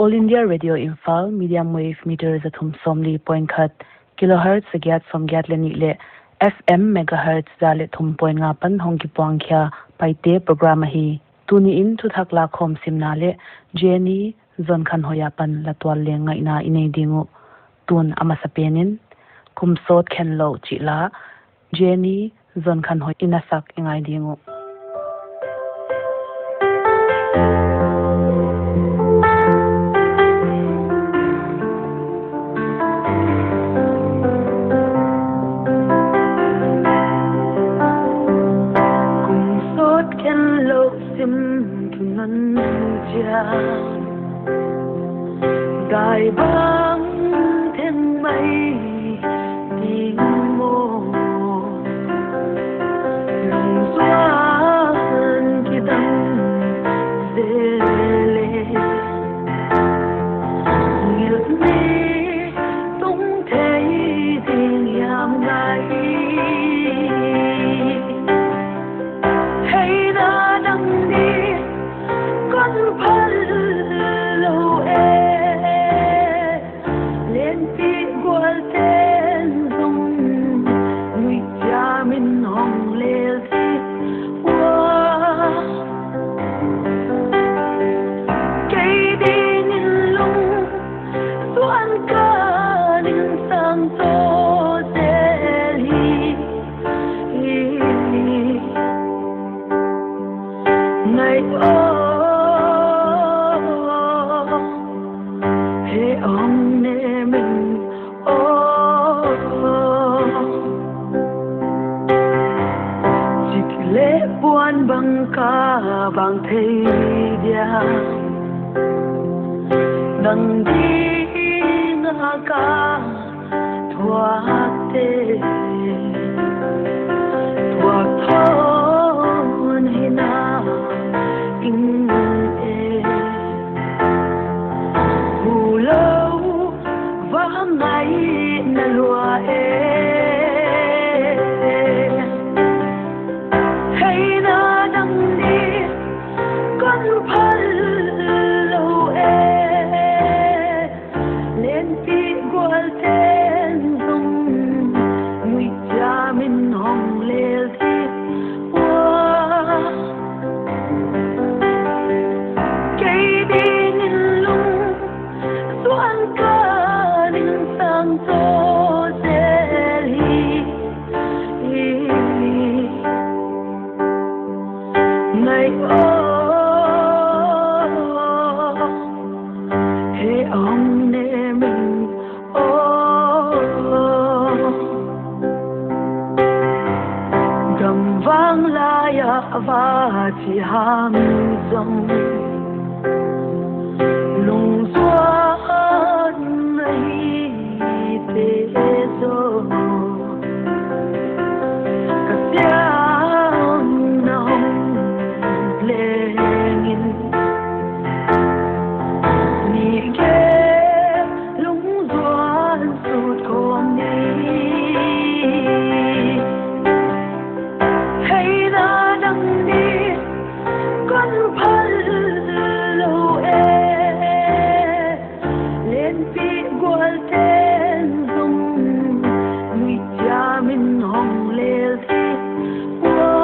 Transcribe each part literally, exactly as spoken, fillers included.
All India Radio Imphal, medium wave meter za thum sawmli point khat, kilohertz za giat sawmgiat leh nih leh F M megahertz za leh thum point nga pan hong kipuang khia Paite program ahi. Tuni in thuthak lakhawm simna leh Jenny Zonkhanhoih apan la tual leng ngaihna i nei ding uh. Tun a masapen in, Kum Sawt Khenlouh chih la, Jenny Zonkhanhoih in a sak i ngai ding uh. Kum sawt khenlouh sim tuan chiang, dai bang theng mai ding maw. Lungsuan kidang zel e, ngilh ni tung thei ding hiam ngai. Theihna dang di kon phal lou e, lenpi gualten zong nuihchiam in hong lel hi ua. Kei ding in lungsuan kan in sang to zel hi. Ngai aw, he hong nem in aw. Chik leh puan bang ka bang thei dia, nang ding a ka thuak te, thuak thawn hi na ing e. Hulou va ngaihna lua e. Theihna dang di kon phal lou e, lenpi gualten zong nuihchiam in hong lel hi ua. Kei ding in lungsuan kan in sang to zel hi. Ngai aw, he hong nem in aw. Gamvang lai a va chi hang zong, lungsuan na hi te zong, ka siam na hong leng in, ni ke lungzuan sut khawm ni. Theihna dang di kon phal lou e, lenpi gualten zong nuihchiam in hong lel hi ua.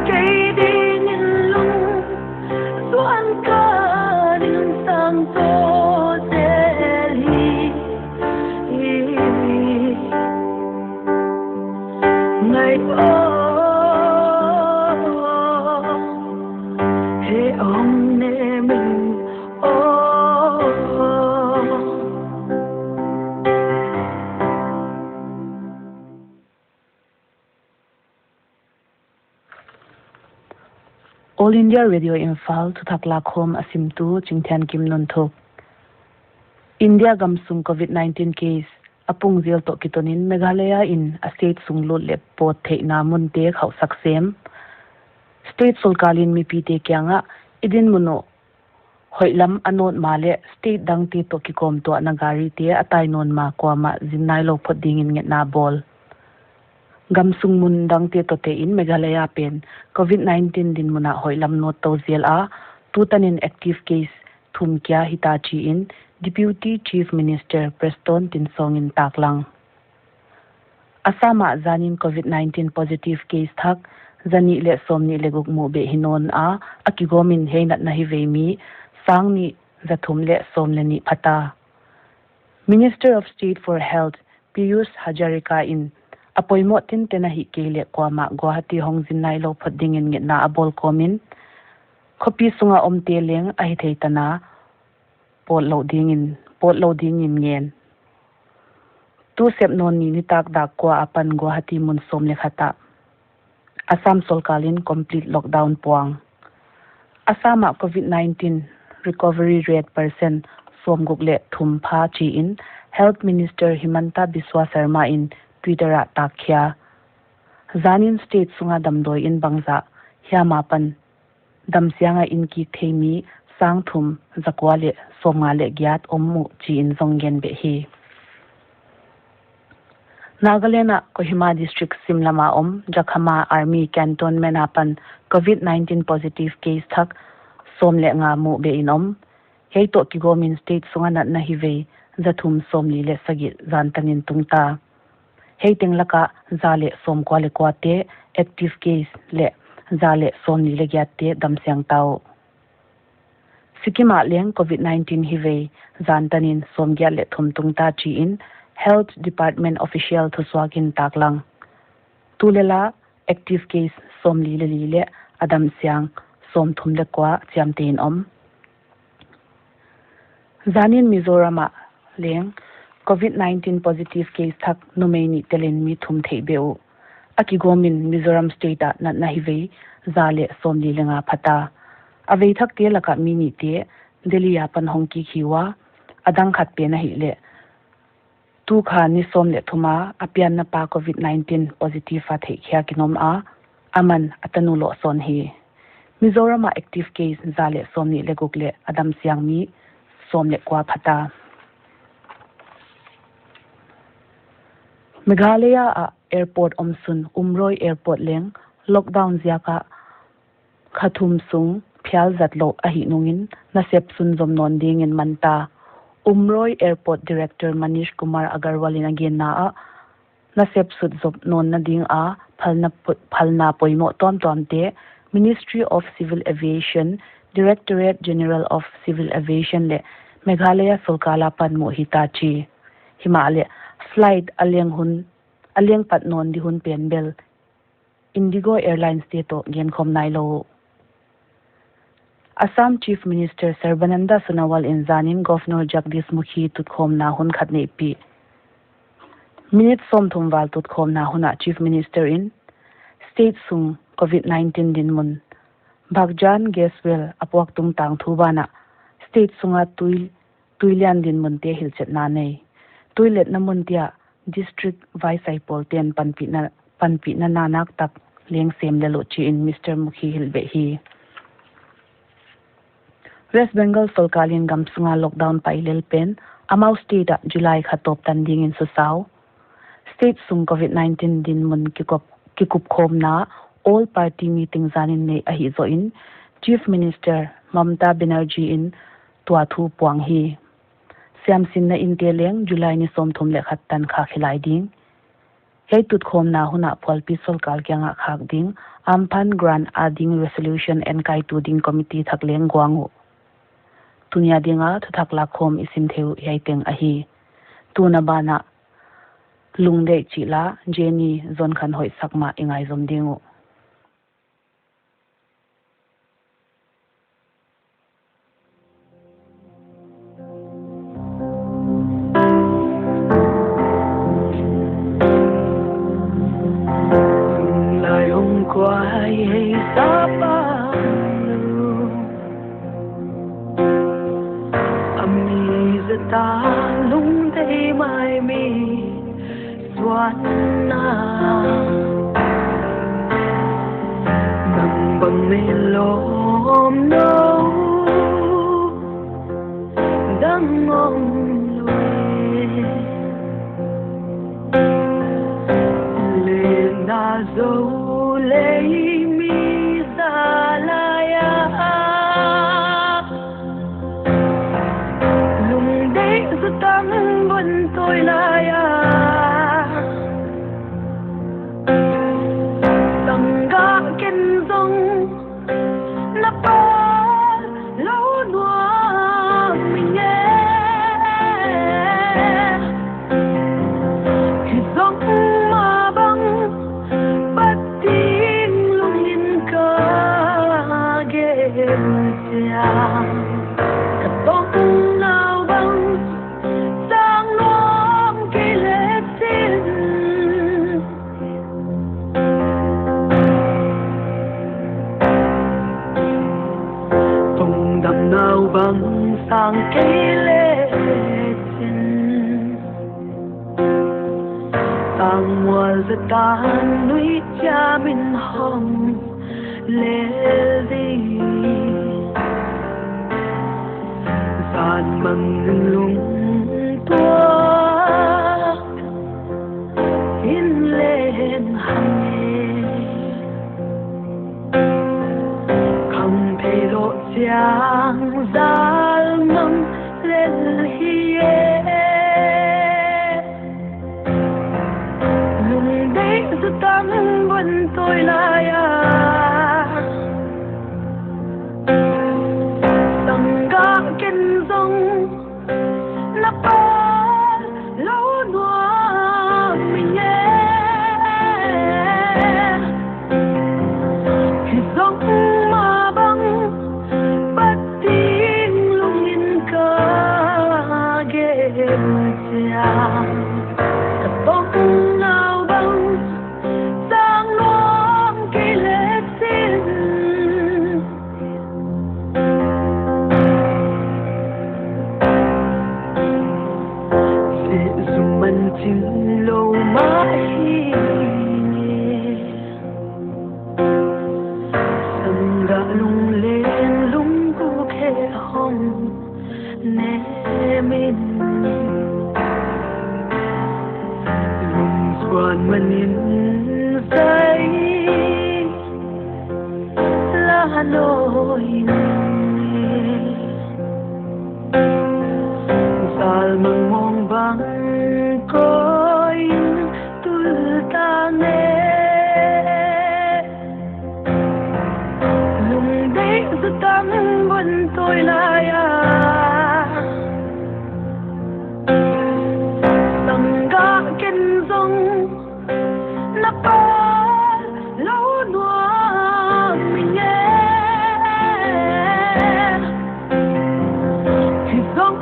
Kei ding in lungsuan kan in sang to zel hi. Ngai aw, he hong nem in aw. All India Radio Imphal, thuthak lakhawm a simtu Chingthiankim Nunthuk. India gamsung covid nineteen case a pung zel toh kitonin Meghalaya in a state sung lut leh pawt theihna munte khauhsak sem. State sorkar in mipite kiangah i dinmun uh hoihlam a nawt mahleh state dangte toh kikawmtuahna garite a tai nawn ma kuamah zin nailou phot dingin ngetna bawl. Gamsung mun dangte toh tein Meghalaya pen covid nineteen dinmun ah hoihlam nawt tou zel a, Tutanin active case thum kia hita chi in Deputy Chief Minister Prestone Tynsong in taklang. Assam ah zanin Covid nineteen positive case thak zanih leh sawmnih leh guk muh beh hi nawn a, a kigawmin hiai natna hi vei mi sang nih zathum leh sawm leh nih phata. Minister of State for Health Piyush Hazarika in a poimoh tinte na hih kei leh kuamah Guwahati hong zin nailou phot dingin ngetna a bawl kawmin, khopi sunga omte leng a hithei tana pawt lou dingin, pawt lou dingin ngen. Tu sep nawn ni nitak dak kua apan Guwahati mun sawm leh khat ah Assam sorkar in complete lockdown puang. Assam ah Covid nineteen recovery rate percent sawmguk leh thum pha chi in Health Minister Himanta Biswa Sarma in Twitter ah takkhia. Zanin state sunga damdawi in bangzah hiam apan damsiang a in kik thei mi sang thum zakua leh sawmnga leh giat om uh chi in zong gen beh hi. Nagaland ah Kohima District sim lama om Jakhama Army Cantonment apan Covid nineteen positive case thak sawm leh nga muh beh in om. Hiai toh kigawmin state sunga natna hi vei zathum sawmli leh sagih zan tanin tungta. Hiai teng laka za leh sawmkua leh kuate active case leh za leh sawmli leh giatte damsiang ta uh. Sikkim ah leng Covid nineteen hi vei zan tanin sawmgiat leh thum tungta chi in Health Department official thusuak in taklang. Tulel a active case sawmli leh li leh a damsiang sawmthum leh kua chiamteh in om. Zanin Mizoram ah leng Covid nineteen positive case thak numei nih telin mi thum theih beh uh. A kigawmin Mizoram state ah natna hi vei za leh sawmli leh nga phata. A vei thakte laka mi nihte Delhi apan hong kik hi ua, a dang khat pen ahihleh tu kha ni sawm leh thum a a pianna pa Covid nineteen positive a theihkhiak in om a, aman a tanu lohsawn hi. Mizoram ah active case za leh sawmnih leh guk leh a damsiang mi sawm leh kua phata. Meghalaya ah airport omsun Umroi Airport leng lockdown ziaka kha thum sung phial zat lou ahih nungin nasep sunzom nawn dingin manta. Umroi Airport Director Manish Kumar Agarwal in a genna ah nasep sunzom nawnna dinga phalna po-, phalna poimoh tuamtuamte Ministry of Civil Aviation, Directorate General of Civil Aviation leh Meghalaya sorkar apan muh hita chi. Himahleh flight a leng hun, a leng pat nawn di hun pen bel Indigo Airlines te toh genkhawm nailou. Assam Chief Minister Sarbananda Sonowal in zanin Governor Jagdish Mukhi tutkhawmna hun khat neihpih. Minute sawmthum val tutkhawmna hun ah Chief Minister in state sung Covid nineteen dinmun Bhagjan gas well a puak tungtang thu banah state sunga tui, tuilian dinmunte hilhchetna nei. Tuiletna munte ah district vaisai pawlte'n panpihna, panpihna naknak tak leng sem lel uh chi in Mister Mukhi hilh beh hi. West Bengal sorkar in gamsunga lockdown pai lel pen amau state ah July kha tawp tan dingin susau. State sung Covid nineteen dinmun kikop, kikupkhawmna all party meeting zanin nei ahi zoh in Chief Minister Mamata Banerjee in tua thu puang hi. Siamsinna inte leng July ni sawmthum leh khat tan khak hilai ding. Hiai tutkhawmna hun ah phualpi sorkar kiangah khak ding Amphan Grant a ding resolution enkaitu ding committee thak leng guang uh. Tuni a dinga thuthak lakkhawm i sim thei uh hiai teng ahi. Tuna banah lungdei chih la Jenny Zonkhanhoih Sakma i ngaizom ding uh. Lai hong kuai hei sapa lu. A mi zata lungdei mai mi suanna. Nang bang mi lawm nou dang om lui. Lena zo lei mi za lai a. Bang sang kei le chin, sang mual za tan nui chia min hong le di. Zan mang lung tuak in len hang e. Kham thei lo chiang zal mang lel hi e. Lungdeih zu tam bun toi lai a, sanggah ken zong na pal lo nuam ing e. Hi zong mah bang pat ding lungin ka gen chiang, ka tong nau bang sang nuam kei le chin. Zeh zu man chin lo mah hi. Sanggah lunglen lungguk he hong nem in, lungsuan manin zai la noi ne. Zal mang mong bang koih in tul tang e. Lungdeih zu tam bun toi lai a, sanggah ken zong na pal lo nuam ing e. Hi zong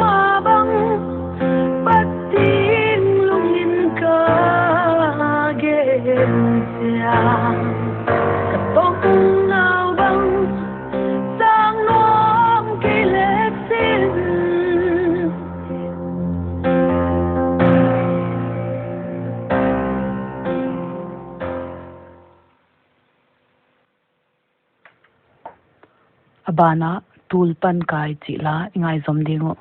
mah bang pat ding lungin ka gen chiang, ka tong nau bang sang nuam kei le chin. A ban ah Tulpan Kai chih la i ngaizom ding uh.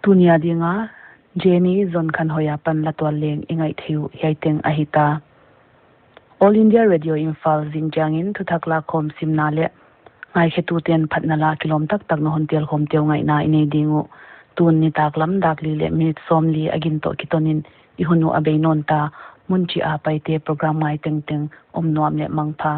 Tuni a dinga Jenny Zonkhanhoi apan la tual leng i ngaih theih uh hiai teng ahita. All India Radio Imphal, zingchiangin thuthak lakkhawm simna leh ngaikhetuten phatna la kilawm taktak na hon telkhawmte uh ngaihna i nei ding uh. Tun nitaklam dak li leh minute sawmli a gin toh kitonin i hun uh a bei nawnta. Mun chih a Paite program ngai tengteng om nuam leh mangpha.